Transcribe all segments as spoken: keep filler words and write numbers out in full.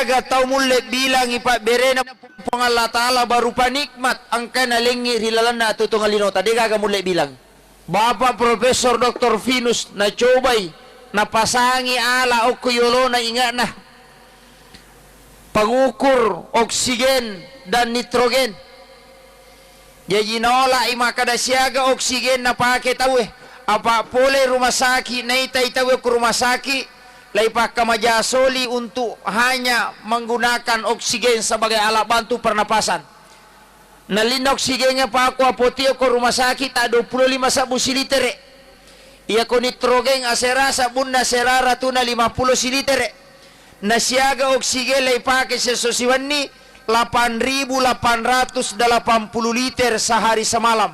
Degaga tau mulle bilangi pabberena Puang Allah Ta'ala barupa nikmat engka nalengngi ri lalenna atuo-tuongeng linota, degaga mulle bilang. Bapak Profesor Doktor Finus nacobai napasangi ala okko yolona inga'na pengukur oksigen dan nitrogen. Jaji naolai makkeda siaga oksigen napake tauwe, apa pole rumah sakit naitai tauwe ko rumah sakit, laipakkamajasoli untuk hanya menggunakan oksigen sebagai alat bantu pernapasan. Nallinna oksigengnge pako apoti ko rumah sakit ta duappulo lima sabbu silitere. Iyako nitrogen asera sabbunna asera ratuna lima pulo silitere. Nasiaga oksigen laipake siesso siwenni lapan ribu lapan ratus delapan puluh liter sehari semalam.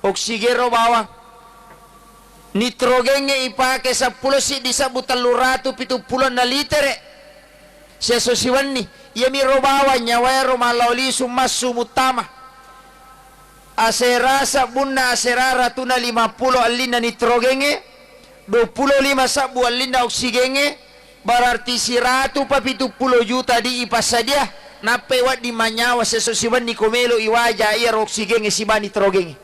Oksigen ro bawang. Nitrogengnge ipake seppulo siddi sabbu telluratu pitu pulo enneng litere siesso siwenni. Iyamiro bawang nyawaero mallao lisu massu muttama. Asera sabbunna asera ratuna lima pulo allinna nitrogengnge, duappulo lima sabbu allinna oksigengnge, berarti siratu pa pitu pulo juta di ipassadia, nappai wedding manyawa siesso siwenni ko melo iwaja iyaro oksigengnge siba nitrogengnge.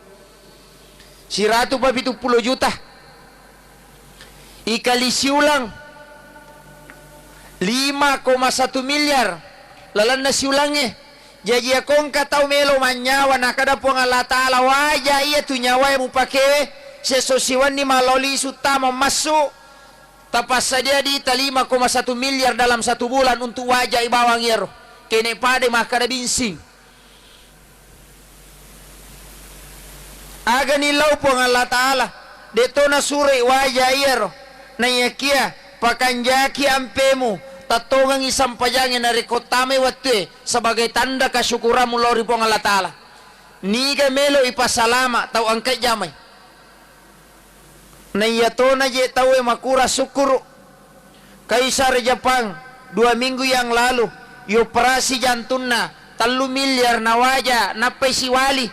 Siratu pa pitu pulo juta. Ikali siulang lima koma satu miliar lalenna siulangnge. Jaji, iyako engka tau melo mannyawa, nakada Puang Allah Ta'ala, waja iya tu nyawae mupakewe, siesso siwenni malao lisu tama massu, tapassadia dita lima koma satu miliar dalam satu bulan untuk wajai bawang iyaro. Kene pada makkada binsing. Aga nillau Puang Allah Ta'ala, de'to nasuroi waja iyaro, naiyakia pakanjaki ampemu, tattongengi sampajangnge narekko tamai wettue sebagai tanda kasyukurammu lao ri Puang Allah Ta'ala. Niga melo ipasalama tau engkai jamai. Naiyatona je tauwe makura sukkuru. Kaisar Jepang dua minggu yang lalu, ioperasi jantunna, tellu miliar nawaja, nappai siwali.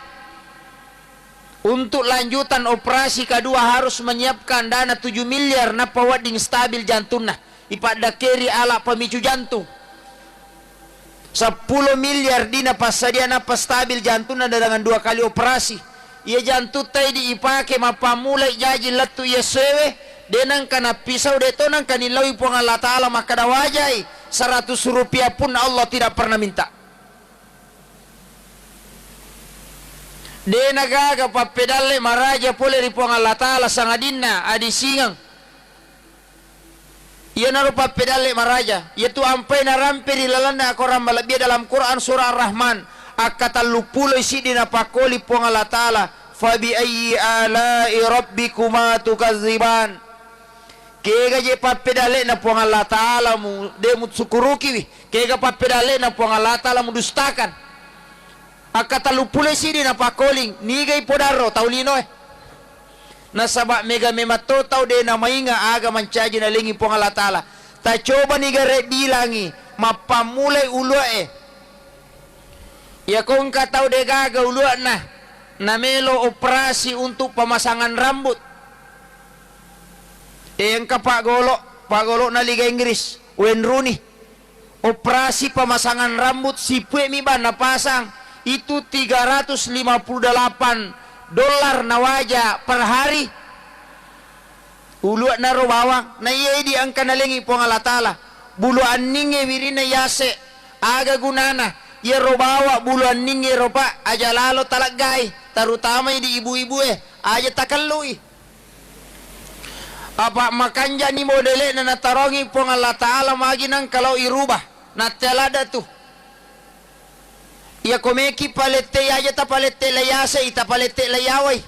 Untuk lanjutan operasi kedua harus menyiapkan dana tujuh miliar, nappa wedding stabil jantunna. Ipaddakkeri ala pemicu jantung. Seppulo miliar dina passadia nappa stabil jantunna dengan dua kali operasi. Iya jantutta idi ipake mappammulai jaji lettu iya essoewe, de nengka nappisau, de to nengka nillaui Puang Allah Ta'ala makkada wajai, seratus rupiah pun Allah tidak pernah minta. De nagaga pappedalle maraja pole ri Puang Allah Ta'ala sangadinna adisingeng. Iyanaro pappedalle maraja, iyatu ampai narampe ri lalenna akorang malebbie dalam Quran surah Ar-Rahman, akkatelluppulo siddi napakkoli Puang Allah Ta'ala, "Fabi ayyi ala'i rabbikuma tukadziban?" Kega je pappedalle'na Puang Allah Ta'ala mu, de musukkurukiwi? Kega pappedalle'na Puang Allah Ta'ala mudustakan? Akkatelluppulo siddi napakkoling, nigai podarro tau linoe. Nasaba mega memang to tau de namainga aga mancaji nalengi Puang Allah Ta'ala. Tacobani gare bilangi, mappammulai uluae. Iyako engka tau degaga ulua'na, namelo operasi untuk pemasangan rambut. E, engka Pak Golo, Pak Golo na Liga Inggris, Wayne Rooney. Operasi pemasangan rambut, sipue mi bang napasang, itu tiga ratus lima puluh delapan dolar nawaja per hari. Ulua'na ro bawang, na iya idi engka nalengi Puang Allah Ta'ala. Bulu anningnge wirinna yase, aga gunana? Iyaro bawa bulu anningnge ro, Pak, aja lalo taleggai, terutama idi ibu-ibue, aja takellui. Apa makanjani modele'na natarongi Puang Allah Ta'ala, magi nengka lao irubah, nattea ladda tu. Iyako meki palettei aja tapalette lai yasei, tapalette lai yawai.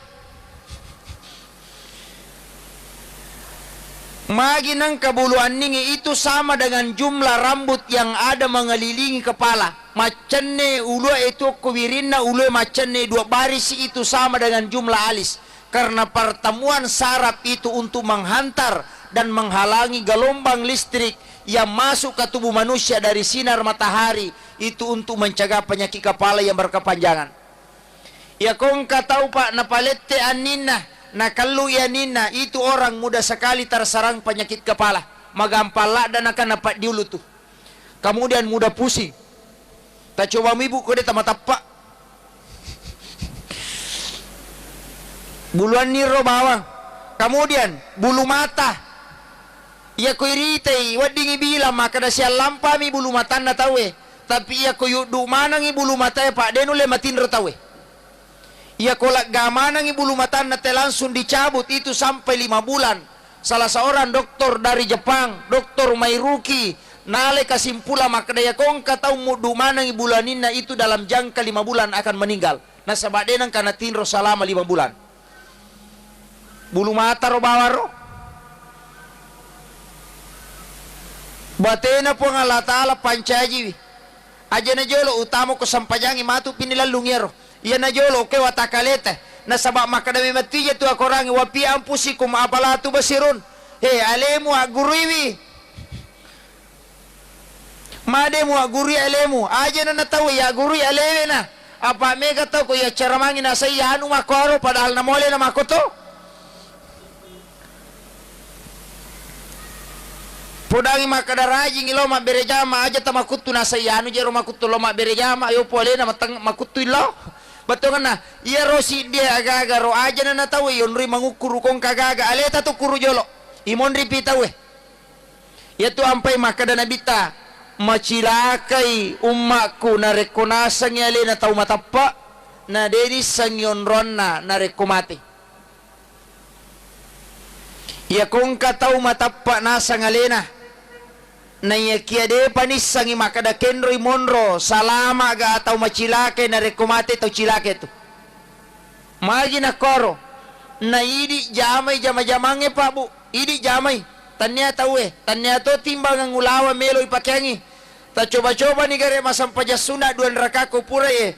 Magi nengka bulu anningnge itu sama dengan jumlah rambut yang ada mengelilingi kepala. Maccenne ulue itu okko wirinna ulue maccenne dua barisi itu sama dengan jumlah alis. Karena pertemuan saraf itu untuk menghantar dan menghalangi gelombang listrik yang masuk ke tubuh manusia dari sinar matahari itu untuk mencegah penyakit kepala yang berkepanjangan. Iyako engka tau, Pak, napalette anninna, nakellui anninna, itu orang mudah sekali terserang penyakit kepala. Magampang ladda nakana paddiulu tu. Kemudian mudah pusing. Tacoba mi, Bu, ko de tamatappa. Buluanni ro bawang. Kemudian bulu mata. Iya ko iritai, weddingi bilang makkeda siallampami bulu matanna tauwe. Tapi iya ko yuddu manengi bulu matae, Pak, de nulle matinro tauwe. Iya ko lega manengi bulu matanna te langsung dicabut, itu sampai lima bulan. Salah seorang doktor dari Jepang, Doktor Mairuki, nalai kesimpulan makkeda, iya ko engka tau muddu manengi bulaninna itu dalam jangka lima bulan akan meninggal. Nasaba de nengka natinro selama lima bulan. Bulu mata ro bawang ro. Batena Puang Allah Ta'ala pancajiwi. Aja na jolo utama ko sempajangi matu pini lallung iyaro. Iya na jolo ke watakaleta. Nasaba makkeda memang tija tu akorangi, wa fi anfusikum afala tubsirun. He, alemu agguruiwi. Made muaggurui alemu, aja na natau yaggurui alewe na. Apa mega tau ko yaccaramangi nasai anu makkoro, padahal namole na makkoto. Podangi makkeda rajingi lo mabbere jama, aja tamakuttu nasai anu jero makuttu lo mabbere jama, yo polena mateng makuttu illo. Bettuanna, iyaro siddi aga-aga ro aja na natau yonroi mangukkuru kongka aga-aga aleta tukkuru jolo. Imonri pi tauwe. Iyatu ampai makkeda Nabitta, "Macilakai ummakku narekko nasengngi alena tau matappa, na de nissengngi onronna narekko mate." Iyako engka tau matappa naseng alena, naiyakia depa nissengngi makkeda kenroi monro salama ga atau macilakai narekko mate tau cilaka tu. Magi nakkoro, na idi jamai jama-jamangnge, Pak, Bu. Idi jamai. Tannia tauwe, tannia to timbangan ulaweng melo ipakeangi. Tacoba-cobani gare massempajang sunna dua raka ko purai e.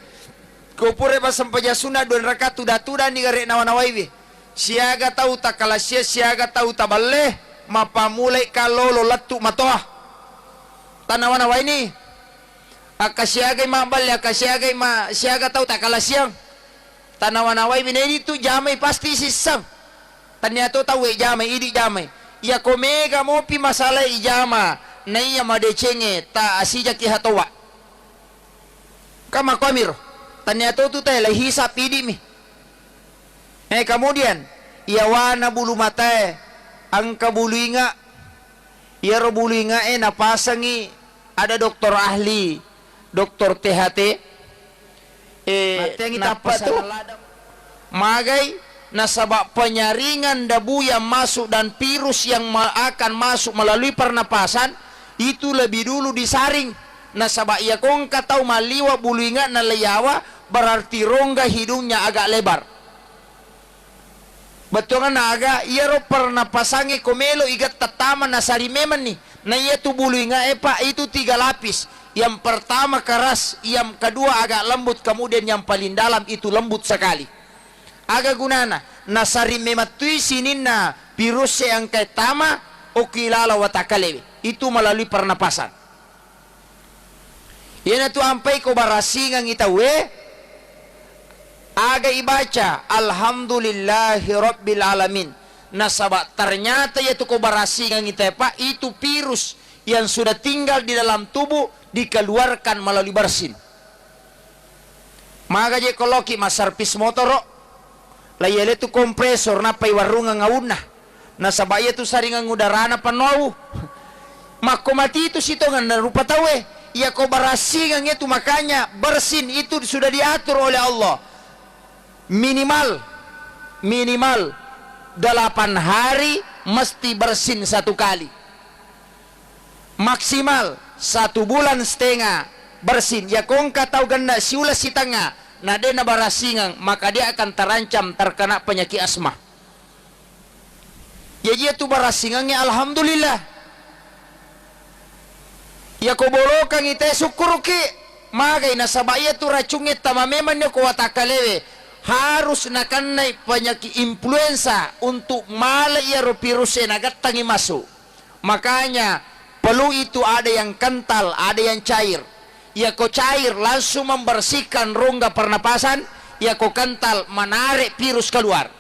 Ko purai massempajang sunna dua raka tuda-tudani gare nawa-nawaiwi. Siaga tau takalasiang, siaga tau taballe, mappammulai kallolo lettu matoa. Tanawa-nawaini. Akkasiagai mabballe, akkasiagai ma-, siaga tau takalasiang. Tanawa-nawai bineni tu jamai pasti sisseng. Tania to tauwe jamai, idi jamai. Iyako mega mopi masala ijama, naiya madecengnge ta asijaki hatowa. Kama kuamiro. Tania to tu tae lai hisap idi mi. Eh, kemudian, iyawana bulu matae, engka bulu inga, iyaro bulu inga e napasangi ada doktor ahli, doktor T H T, eh, matteangi tappa tu. Magai, nasaba penyaringan debu yang masuk dan virus yang ma-, akan masuk melalui pernapasan itu lebih dulu disaring. Nasaba iya kongka tau maliwa bulu inga na leiyawa, berarti rongga hidungnya agak lebar. Bettuanganna aga, iyaro pernapasangnge ko melo igetta tama nasari memenni. Na iyatu bulu ingae, Pak, itu tiga lapis. Yang pertama keras, yang kedua agak lembut, kemudian yang paling dalam itu lembut sekali. Aga gunana? Nasari memettui sininna virus e engkae tama okki lala watakalewe. Itu melalui pernapasan. Iyanatu ampai ko barassingengngi tauwe, aga ibaca, "Alhamdulillahi rabbil alamin." Nasaba ternyata iyatu ko barassingengngi tauwe, Pak, itu virus yang sudah tinggal di dalam tubuh dikeluarkan melalui bersin. Maga je ko loki masservis motoro, laiyale tu kompresor nappa iwarrungeng aunna. Nasaba iyatu saringeng udarana pannoau. Makko mati tu sitongenna rupa tauwe. Iyako barassingeng itu, makanya bersin itu sudah diatur oleh Allah. Minimal, minimal delapan hari mesti bersin satu kali. Maksimal satu bulan setengah bersin. Iyako engka tau genna siuleng sitengnga, na de nabarassingeng, maka dia akan terancam terkena penyakit asma. Jaji iyatu barassingengnge, alhamdulillah. Iyako bolokangngi te, sukkuruki. Magai, nasaba iyatu racungnge tama memenni ko watakkalewe. Harus nakennai penyakit influenza untuk mala iyaro virus e nagattangngi masuk. Makanya, perlu itu ada yang kental, ada yang cair. Iyako cair langsung membersihkan rongga pernapasan, iyako kental menarik virus keluar.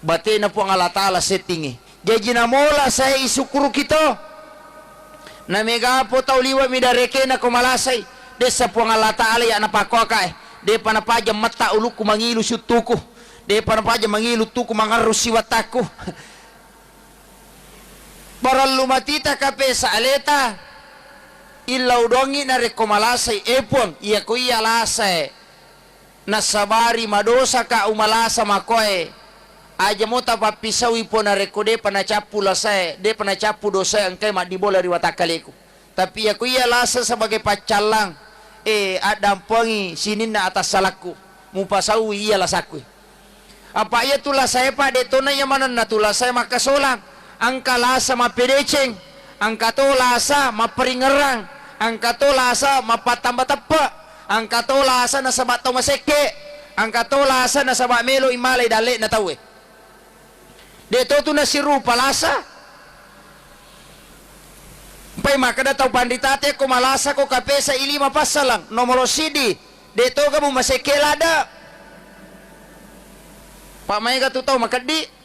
Batena Puang Allah Ta'ala settingi. Jaji namola saya isukkuruki to. Namegapo tau liwe'mi darekena ko malasai, dessa Puang Allah Ta'ala iya napakkoakae, depa napaja metta ulukku mangilu suttuku, depa napaja mangilu tuku mangerru siwattakku. Parellu matita kapesa aleta, illau doangngi narekko malasai, e Puang, iya ko iya lasae, nasabari madosaka umalasa makoe, aja mo tapappisaui Puang narekko depa nacappu lasae, depa nacappu dosae engkae maddibola ri watakkaleku. Tapi iya ko iya lasa sebagai paccallang, e, addampengi sininna atassalakku, mupasaui iya lasakku. Apa iya tu lasae, Pak, de tona iya manenna tu lasae makkasolang. Engka lasa mappedeceng, engka to lasa mapparingerrang, engka to lasa mappattamba teppe, engka to lasa nasaba tau masekke, engka to lasa nasaba melo imalai dalle'na tauwe. De to tu nasirupa lasa. Pai makkeda tau panrita te ko malasa ko kapesa i lima passalang, nomoro sidi, de toga mu masekke lada. Pak, maega tu tau makeddi.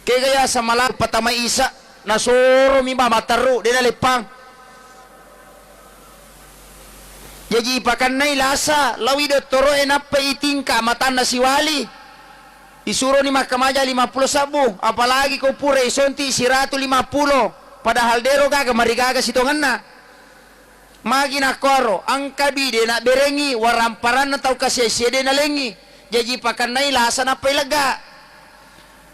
Kega yaseng mala patama isa, nasoromi ba matteru, de naleppang. Jaji ipakennai lasa, lawi dottoro'e nappa itingka matanna siwali. Isuroni makkamaja lima pulo sabbu, apalagi ko pura isonti siratu lima pulo, padahal dero gaga marigaga sitongenna. Magi nakkuaro, engka dui de nabberengngi, waramparanna tau kasiasie de nalengngi. Jaji pakennai lasa nappai lega.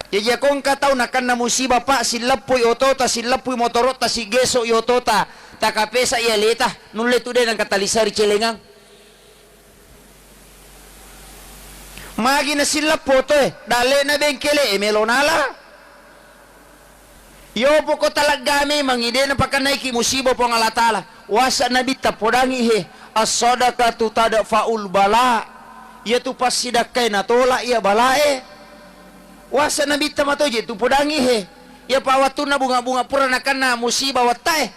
Jaji ako engka tau nakenna musibah, Pak, silleppui otota, silleppui motoro'ta, siggeso'i otota, takapesa i aleta, nulle tu de nengka talisari celengang. Magi nasilleppo otoe, dalle'na bengkele e melo nala. Yopo ko talegga memang i, de napakennaiki musibah Puang Allah Ta'ala. Wasa Nabitta podangi he, "As-sadaqatu tadfa'ul bala." Iyatu passidakkae natola iya balae. Wasa Nabitta matoje tu podangi he. Iyapa wettunna bunga-bunga pura nakenna musibah wattae.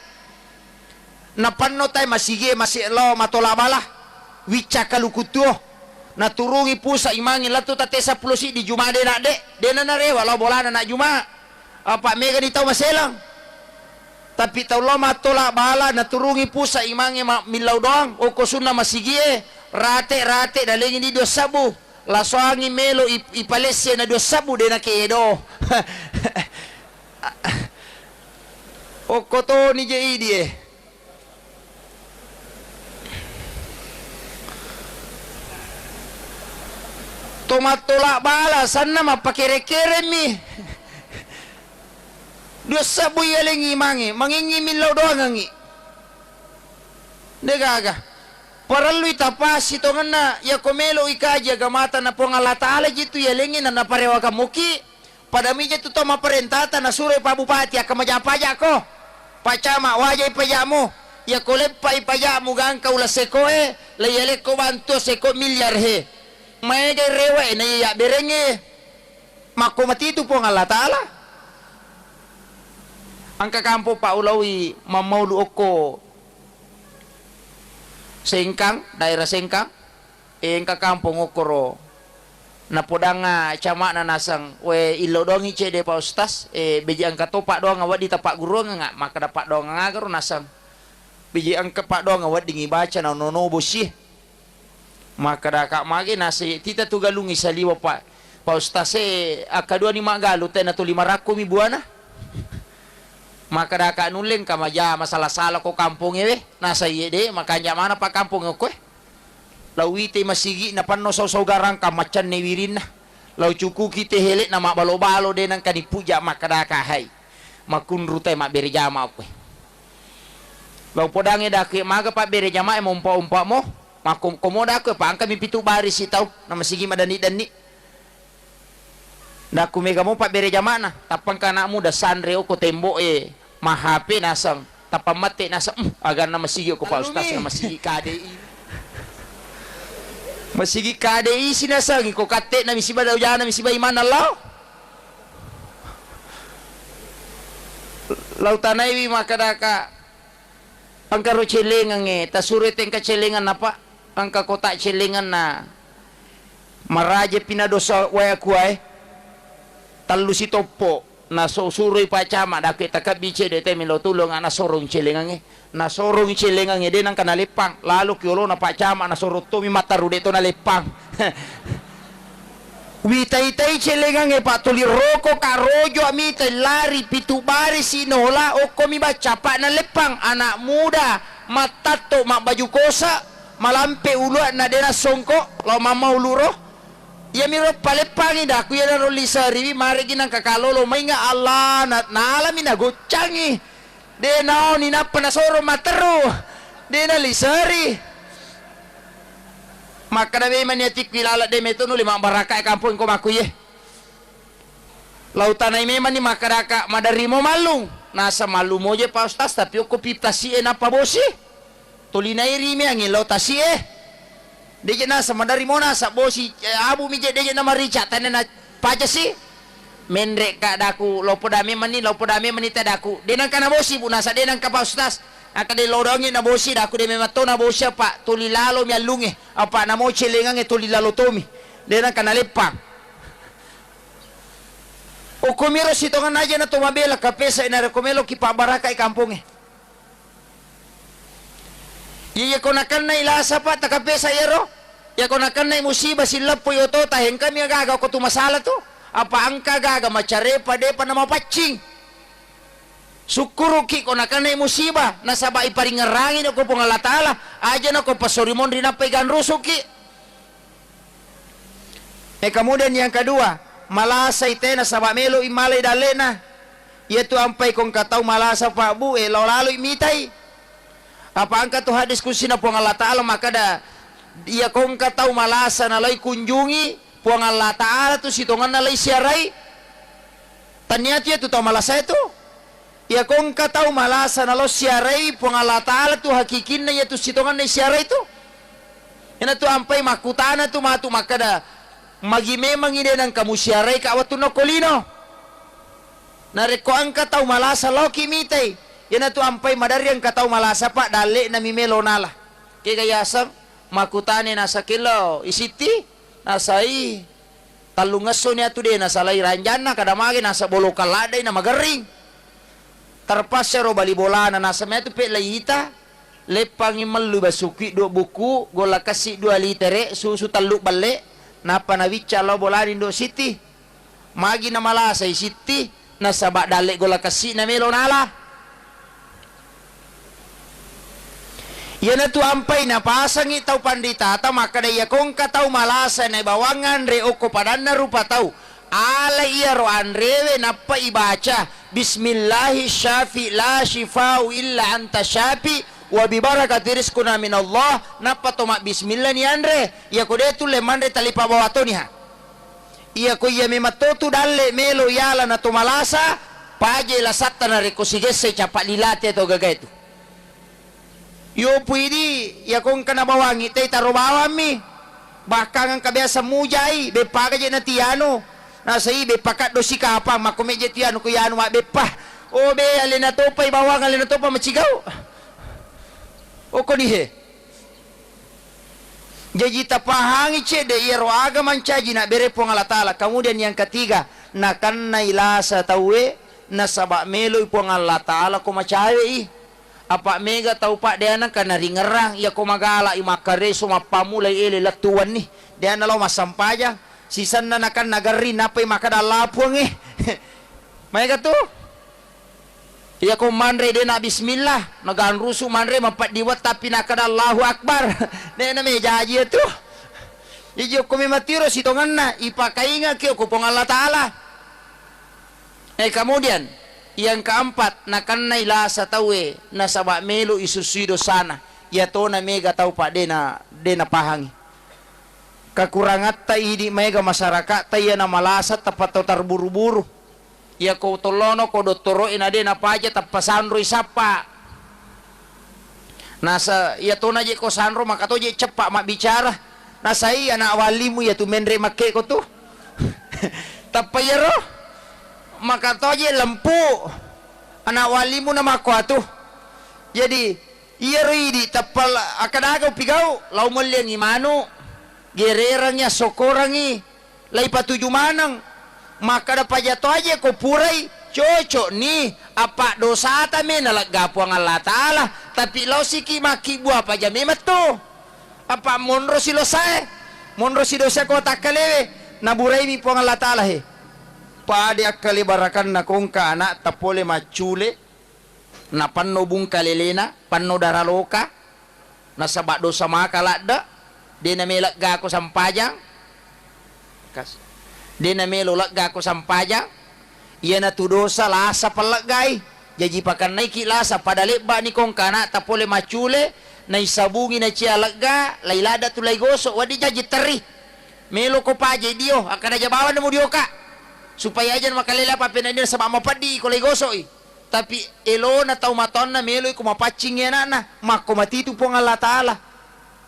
Napanno tae masigie masi lao matola bala, wicca kaluku tuo. Naturungi pusa imangnge lettu tatte seppulo siddi Juma de nadde, de nanarewa lao bolana na Juma. Apa megani tau maselang. Tapi tau lao matola bala naturungi pusa imangnge ma-, millau doang, okko sunna masigie, rate-rate nalengi ni dua sabbu. Lasoangi melo ip-, ipalesse na dua sabbu de nakedo. Okko toni je idi e. To mattola bala sanna mappakere-keremmi. Dua sabbu yalengngi mange, mangengngi millau doangengngi. De gaga. Parellui tapasi tongenna, yako melo ikaji agamata na Puang Allah Ta'ala jitu yalengngi na naparewakang muki. Pada mija tu tau mapparentata nasuroi Pak Bupati akkamaja pajako. Pak Camat, wajai pajakmu. Yako leppai pajakmu gangka uleng sekoe, laiyalekko bantu seko miliar he. Maegai rewe na iya yabberengnge. Makko matitu Puang Allah Ta'ala. Engka kampong Pak ulaui mammaulu okko Sengkang, daerah Sengkang. Eh, engka kampong okkoro. Napodangnga cama'na naseng, "We, illau doangngi cedde, Pak Ustaz. Eh, beji engka to paddoangang wedding tapagguruangnga." Makkeda, "Paddoangang agaro?" Naseng, "Beji engka paddoangang wedding ibaca na nono bosie." Makkedaka, "Magi?" Naseng, "Tita tu galungngi saliwa, Pak. Pak Ustaz, eh, akkaduani maggalung, tena tuli marakkomi buana." Makkedaka, "Nulle engka majama sala-sala ko kampongnge we." Naseng, "Iye de, makanja mana pa kampongnge okkoe." Lau wite masigi napanno sau-sau garangka maccanne wirinna. Lau cukuki te hele na mabbalo-balo de nengka nipuja makkedaka, "Hai, makunru te mabbere jama okkoe." Lau podangnge, "Daku maga pabbere jamae mompa-ompamo?" Makko-, komo daku, "Pangkami pitu bari sitau na masigi madanni-danni." Nakku mega mo pabbere jama'na, tappangka anakmu dasanre okko tembo'e, ma H P naseng, tappa mette naseng, "Hmm, aganna masigi okko Pak Ustaz, na masigi K D I." Masigi K D I si naseng, ko katte na misiba daujana misiba imanna lao. Lau tanaiwi makkedaka, Engka ro celengengnge, tasuroi tengka celengenna, Pak. Engka kotak celengenna. Maraja pi nadosa wae kuae. Tellu sitoppo. Naso-, suroi Pak Camat, daku takabbi cedde te melo tulung, nasorong celengangnge. Nasorong celengangnge, de nangka naleppang. Laloki olona Pak Camat, nasorong tomi matteru, de to naleppang. Witai-tai celengangnge, Pak, tuli roko ka rojo mitai, lari pitu barisi nola, okkomi bacca, Pak, naleppang. Anak muda, mattatto, mabbaju kosa, malampe uluanna, de nassongko, lao mamma uluro. Iyamiro paleppangi daku, iyanaro liseriwi, maregi nangka kalolo mainga Allah, na-, nalami nagoccangi. De naoni nappa nasoro matteru. De naliseri. Makkeda memani atikku ilala, de meto nuli mabbaraka e kampong ko makkuye. Lau tanai memani makkedaka maderri mo mallung. Nasa mallung moje Pak Ustaz, tapi okko pip tasi e nappa bosi. Tuli nairi meangngi lao tasi e. Deje nasa maderri mo nasa bosi, eh, abu mi je deje namarica, tane na pacasi. Menre ka daku, lao poda memani, lao poda memani ta daku. De nangka nabosi bu nasa, de nangka Pak Ustaz. Naka de lao dongi nabosi daku, de memang to nabosi apa, tuli lalo mi allunge. Apa namo celengangnge tuli lalo tomi. De nangka naleppang. Okkomiro sitongenna aja na to mabela kapesa, narekko meloki pabbaraka i kampongnge. Iya, iya ko nakennai lasa, Pak, takapesa iyaro. Iya ko nakennai musibah, silleppoi otota, engkami gaga ko tu masalah tu. Apa engka gaga macarepa, depa namapaccing. Sukkuruki ko nakennai musibah, nasaba iparingerrangi ko Puang Allah Taala, aja na ko pasori monri nappa iganrusuki. Eh, kemudian yang kedua, malasai tena saba melo i malai dallena. Iyatu ampai ko engka tau malasa, Pak, Bu, eh, lao laloi mitai. Apa engka tu hadis kudsina Puang Allah Taala makkeda, iya ko engka tau malasa nalai kunjungi Puang Allah Taala tu sitongenna lai siarai. Tania tu iyatu tau malasa itu. Iya ko engka tau malasa nalo siarai Puang Allah Taala tu hakikinna iyatu sitongenna siarai tu. Iyana tu ampai makkutana tu matu makkeda, magi memangi de nangka musiarai ka wettunna ko lino. Narekko engka tau malasa laoki mitai. Iyana tu ampai maderri engka tau malasa, Pak, dalle'na mi melo nala. Kega yaseng makkutane nasa kello isitti, nasai Tellungesso ni atu de nasalai ranjanna, kada mage nasa bolokang laddai na magerring. Terpaksa ro bali bolana, nasa metu pe lai ita, leppangi mellu basukki dua buku, golla kessi dua litere, susu tellu belle, nappa nawicca lao bolani Indo Sitti. Magi namalasai Sitti, nasaba dalle golla kessi na melo nala. Iyanatu ampai napasangi tau panritata makkeda, iya ko engka tau malasa naibawang anre okko padanna rupa tau, alai iyaro anrewe nappa ibaca, "Bismillahi syafi la syifau illa anta syafi, wa bibarakati rizquna minallah," nappa to mabbismillah ni anre. Iya ko de tulle manre talipa bawa toniha. Iya ko iya memang totu dalle melo yala na to malasa, paje lasatta narekko sigessai capa lilate to gagae tu. Yopu idi, iya ko engka nabawangi, tei taro bawammi. Bahkan engka biasa mujai, beppa aga je na tianu. Nasai beppa kaddo sikapang, makko meje tianu ko yanu mabbeppa. Oh be, alena topa i bawang, alena topa macigau. Oh ko dihe. Jaji tapahangi cedde iyaro aga mancaji nabbere Puang Allah Taala. Kemudian yang ketiga, nakennai lasa tauwe nasaba meloi Puang Allah Taala ko macawe'i. Apa mega tau, Pak, de nengka naringerrang, iya ko magala i makkareso mappammulai ele lettu wenni, de nalo massempajang, sisenna nakenna garring nappai makkeda, "Allah Puangnge." Maega tu? Iya ko manre de na bismillah, naganrusu manre mapeddi wetta pi nakkeda Allahu Akbar. De na mejaji tu. Iji okko memang tiro sitongenna, ipakaingaki okko Puang Allah Taala. Eh, kemudian yang keempat, nakennai lasa tauwe nasaba melo isussui dosana. Iya tona mega tau, Pak, de na, de napahangi. Kekurangatta idi maega masyarakatta iya na malasa teppa tau terburu-buru. Iya ko tollono ko dottoro'e na de napaja teppa sanroi sappa. Nasa iya tona je ko sanro maka to je ceppa mabbicara. Nasai anak walimu iya tu menre makke ko tu. Teppa iyaro maka to je lempu anak walimu na makko atu. Jadi iyaro idi teppa la-, akkadaga upigau, lao melliangi manu, gererangi, assokorangi, lai patuju maneng. Makkada paja to aje ko purai, Cocokni, apa dosata me nalegga Puang Allah Ta'ala, tapi laosiki makkibbu apa jame metto. Apa monrosi losae, monrosi dosa ko takkalewe, naburaimi Puang Allah Ta'ala he. Pade akkale barakanna kongka anakta pole maccule, napanno bungka lelena, panno daraloka, nasaba dosa maka ladde, de namelo leggako sampajang. Kas-, de namelo leggako sampajang. Iyanatu dosa lasa palleggai. Jaji pakannaiki lasa pada lebbani kongka anakta pole maccule, naisabungi nacia legga, lailadda tu laigosok, wedding jaji terri. Meloko paje dio, akkada ja bawang namo dioka. Supaya aja makalele apa penadina saba mapeddi ko laigosoi. Tapi elona tau mataonna meloi ko mapaccingi anakna, makko matitu Puang Allah Ta'ala.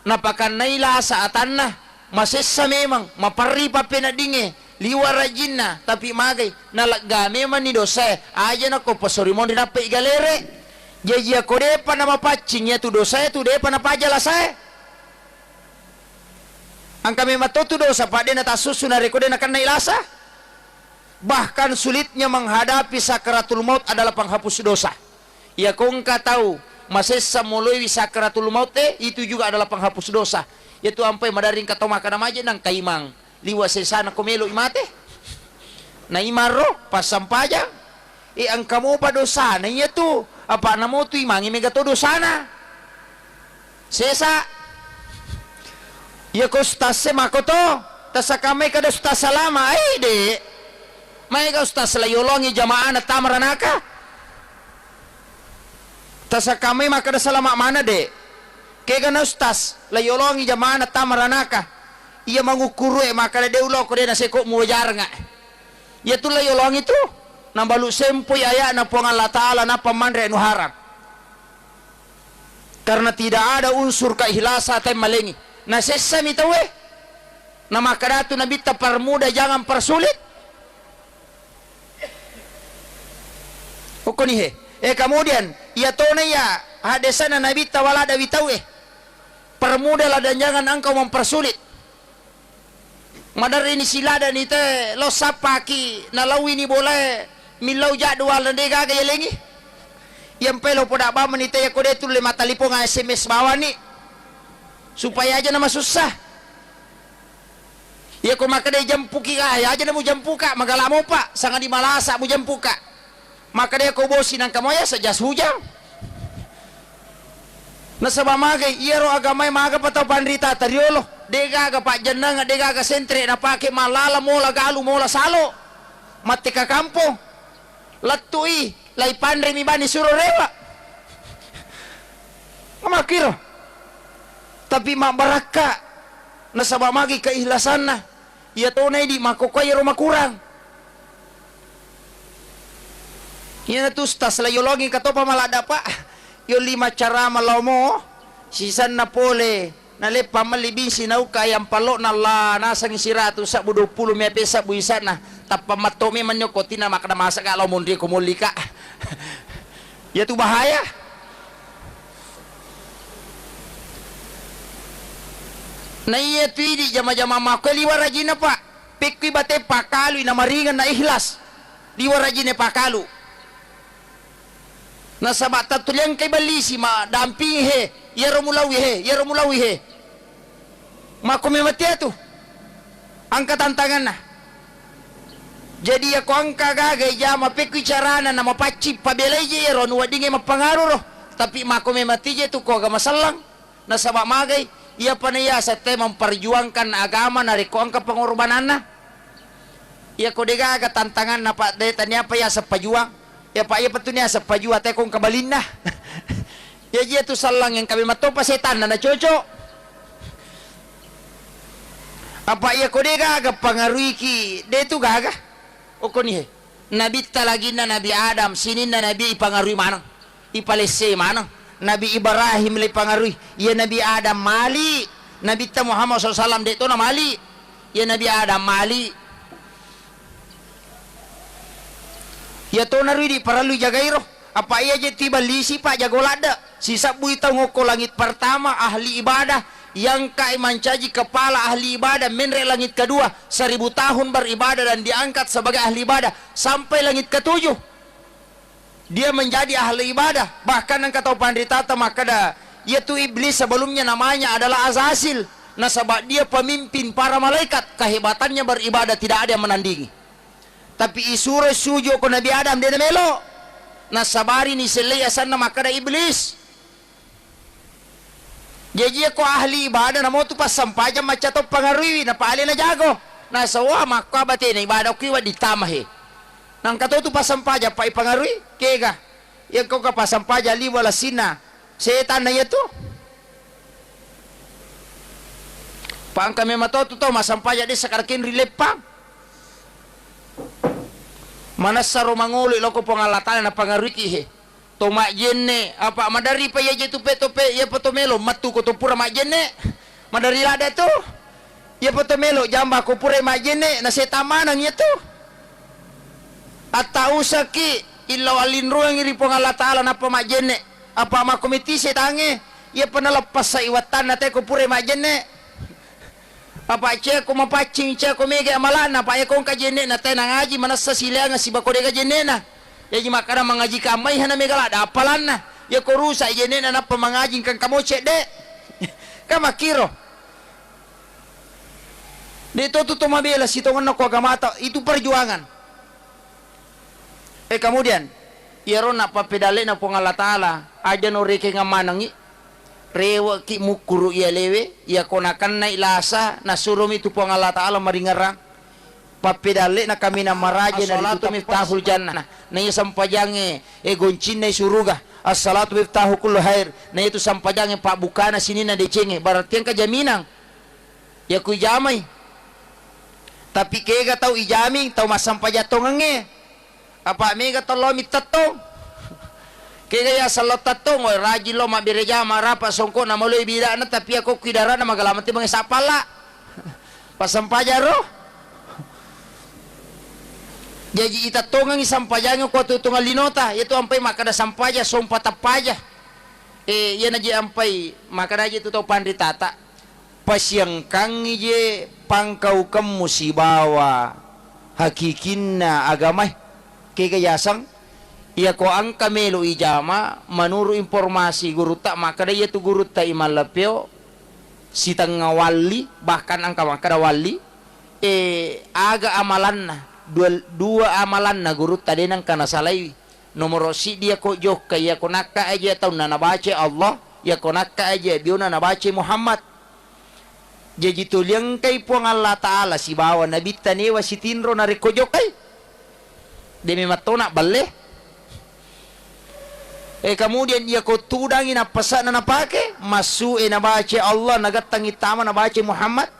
Napakannai lasa atanna, masessa memang, maperri pappeneddingnge, liwa rajinna, tapi magai, nalegga memanni dosae, aja nakko pesori monri nappai galere. Jaji ako depa namapaccing iyatu dosae tu depa napaja lasae. Engka memang to tu dosa, pa de natassussu narekko de nakennai lasa. Bahkan sulitnya menghadapi sakaratul maut adalah penghapus dosa. Iyako engka tau masessa moloiwi sakaratul maut e, itu juga adalah penghapus dosa. Iyatu ampai maderri engka tau makkada maje nang kaimang liwa sesana ko melo i mate. Na imang ro passampajang. E, engka mopa dosana iyatu, apa namo tu imangi mega to dosana. Sesa. Iya ko ustaz e mako to, tasakamai kada ustaz salama, ai de. Maega ustaz la yolongi jamaah na tama ranaka. Tasakamai makkada salama mana de. Kega na ustaz la yolongi jamaah na tama ranaka. Iya mangukkuru e makkada de uloko de naseko muwajarnga. Iya tu la yolongi tu. Nambalu sempoi ayana Puang Allah Ta'ala nappa manre anu harang. Karena tidak ada unsur keikhlasan tai malengi. Nasessami tauwe. Namakkadatu Nabitta, "Permudah, jangan persulit." Okkoni he. Eh, kemudian, iya tona iya hadesana Nabitta walada witau e. "Permudahlah dan jangan engkau mempersulit." Maderrini siladani te lo sappaki nalauini bolae millau jadwal na de gaga yalengi. Iyampai lo poda bamani te yako de tulle matalipong S M S bawani supaya aja na masussa. Yako makkeda jempuki ga, ya aja na mujempuka, magala mopa, sangadi malasa mujempuka. Makkeda ko bosi nangka moya sejas hujang. Nasaba magai iyaro agamae maga pa tau panrita tariolo, de gaga pajjennang, de gaga sentre napake mallala mola galu mola salo. Matte ka kampong. Lettui, lai panremi bani suro rewa. Makkiro. Tapi mabbarakka nasaba magi keikhlasanna. Iya tona idi makkokkoe iyaro makurang. Iyanatu ustaz la yolongi katopa maladda, Pak. Yolli maccarama laomo sisenna pole naleppa melli bingsi nauka ayam pallokna la nasengi siratu sebbu duappulo mepe sebbu isanna. Tappa matto memang nyokko tina makkeda masa ga lao monri ko molli ka. Iyatu bahaya. Na iyatu idi jama-jama makko liwa rajinna, Pak. Pekkui bate pakalui namaringeng na ikhlas. Liwa rajinna pakalu. Nasaba tattuliangkai ballisi ma dampingi he, iyaro mulaui he, iyaro mulaui he. Makko memang tiatu. Engka tantanganna. Jadi yako engka gaga ijama pekkui carana na mapaccing pabelai je iyaro anu weddingnge mappangaru ro. Tapi makko memang tije tu ko agama sellang. Nasaba magai, iyapa na iyaseng te memperjuangkan agama narekko engka pengorbananna. Iyako de gaga tantanganna, Pak, de taniapa iyaseng pajuang. Ya, Pak, iyapa tu niaseng pajuang te ko engka balinna. Iyaji iyatu sallang engka memang topa setanna na cocok. Apa iyako de gaga pangaruiki, de tu gaga. Okkoni he. Nabitta laginna Nabi Adam, sininna Nabi ipangarui maneng, ipalessei maneng. Nabi Ibrahim le ipangarui, iya Nabi Adam mali. Nabitta Muhammad sallallahu alaihi wasallam de tona mali. Iya Nabi Adam mali. Iya tona rui di parellu jagairo. Apa iya je tiballisi, Pak, jago ladde. Sisebbui tau ngokko langit pertama ahli ibadah, yangkai mancaji kepala ahli ibadah, menre langit kedua, seribu tahun beribadah dan diangkat sebagai ahli ibadah sampai langit ketujuh. Dia menjadi ahli ibadah. Bahkan engka tau panritata makkeda, iyatu Iblis sebelumnya namanya adalah Azazil. Nasaba dia pemimpin para malaikat, kehebatannya beribadah tidak ada yang menandingi. Tapi isuro suju ko Nabi Adam, de namelo. Nasabarini sellei asanna makkeda Iblis. Jaji, iyako ahli ibadah, namo tu passampajang macca to pangaruiwi, napale najago. Nasaba, wah, makko abatena ibadah kui wedding tama he. Nangka to tu passampajang, pa ipangarui, kega. Iyako ka passampajang liwa lassinna setanna iyatu. Pa engka memang to tu tau massampajang de sakarakeng rileppang. Manessa ro mangolo loko Puang Allah Taala napangaruiki he. To majjenne, apa maderri pa iya je tupe-tupe, iya pa to melo, mettu ko to pura majjenne. Maderri ladde tu. Iya pa to melo, jamba ko pura majjenne, na setan maneng iya tu. Atta usaki, illau allinruangi ri Puang Allah Taala, nappa majjenne. Apa makko meti setangnge, iya pa naleppasai wattanna te ko pura majjenne. Apa ceko mapaccing, ceko mega amalanna, apa eko engka jenne'na te nangaji, manessa sileanga sibako dega jenne'na. Jaji makkada mangaji kamai hana mega ladda appalanna. Iyako rusak jenne'na nappa mangaji engka engka mo cedde. Kan makkiro. De to tu to mabela sitongenna ko agamata, itu perjuangan. Eh, kemudian, iyaro nappapedalle'na Puang Allah Taala, aja no rekeng manengngi, rewe'ki mukkuru iyalewe, iyako nakennai lasa, nasuromi tu Puang Allah Taala maringerrang. Pappedalle'na kaminang maraja na ritu miftahul jannah. Na iya sampajangnge, eh, goncinna suruga. As-salatu miftahu kullu khair. Na itu sampajangnge pabbukana sininna decengnge. Berarti engka jaminang. Iyako ijamai. Tapi kega tau ijaming, tau massampajang tongengnge. Apa mega tello mittettong. Kega ya sello tettong, oi, rajin lo mabbere jama, rapa songkok na maloi bidana, tapi ako kuidarana magalamati mange sapalla. Passampajang ro. Jaji itettongengi sampajangnge ko tutungan linota, iyatu ampai makkada sampajang, sompa tappaja. Eh, iyana je ampai makkada je tu tau panritata. Pasiangkangngi je pangkaukemmu sibawa hakikinna agamae. Kega yaseng? Iyako engka melo ijama, menurut informasi gurutta, makkada iyatu gurutta Imam Lapeo, sitengnga walli, bahkan engka makkada walli, eh, aga amalanna, dua, dua amalanna gurutta de nengka nasalaiwi. Nomoro siddi iyako jokka, iyako nakka aja taunna nabaca Allah, iyako nakka aja biona nabaca Muhammad. Jaji tuli engkai Puang Allah Ta'ala sibawa Nabitta newa sitinro narekko jokkai. De memang tona balle. Eh, kemudian iyako tudangi nappasa'na napake, massu e nabaca Allah, nagattangi tama nabaca Muhammad.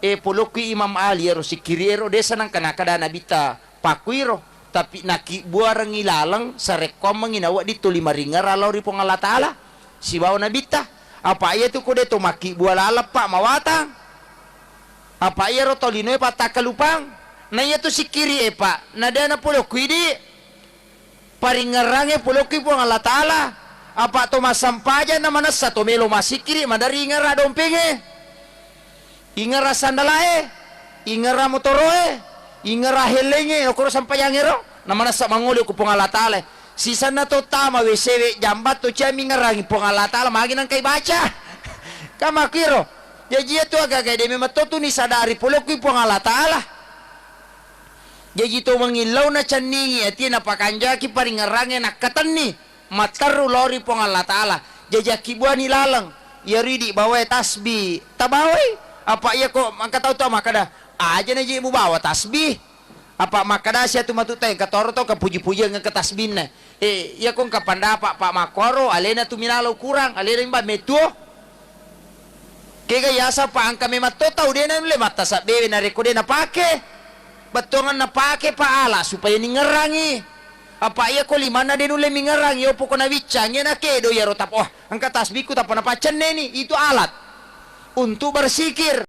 Eh, polokki Imam Ali ero sikkiri ero desa nangka nakada Nabitta pakkuiro, tapi nakibbuarengngi laleng sarekkoammengngi nawedding tuli maringera lao ri Puang Allah Ta'ala sibawa Nabitta. Apa iyatu ko de to makkibbua laleng, Pak, mawatang. Apa iyaro tolinoe pattakkalupang. Na iyatu sikkiri e, Pak, na de napolokku idi. Paringngerangnge polokki Puang Allah Ta'ala. Apa to massampajang na manessa to melo massikkiri, maderri ingera dompengnge, ingera sandalae, ingera motoroe, ingera hellengnge, okoro sampajangngero, na manessa mangolo ku Puang Allah Ta'ala. Sisenna to tama W C W jambat to cia mingerangi Puang Allah Ta'ala, magi nangkai baca. Kamakkiro. Jaji iyatu agaga de memang to tuni sadari polokki Puang Allah Ta'ala. Jaji to mangillau nacenningi atie napakanjaki paringngerangnge nakkatenni matteru lao ri Puang Allah Ta'ala. Jaji akkibbuani laleng iyaro idi bawae tasbih, tabawai. Apa iyako engka tau to makkada, aja na je mubawa tasbih. Apa makkadasi atu matu tae engka toro to kapuji-pujiang engka tasbinna. Eh, iyako engka pandapa, Pak, makkuaro alena tu minalo kurang, alena imba metuo. Kega yaseng, Pak, engka memang to tau de naulle mattasabbewe narekko de napake. Bettuanganna pake, Pak, ala supaya ningerangi. Apa iyako limanna de nulle mingerangi, opo ko nawiccangi na kedo iyaro tap-, wah, engka tasbihku tappa napaccenneni, itu alat untuk bersikir.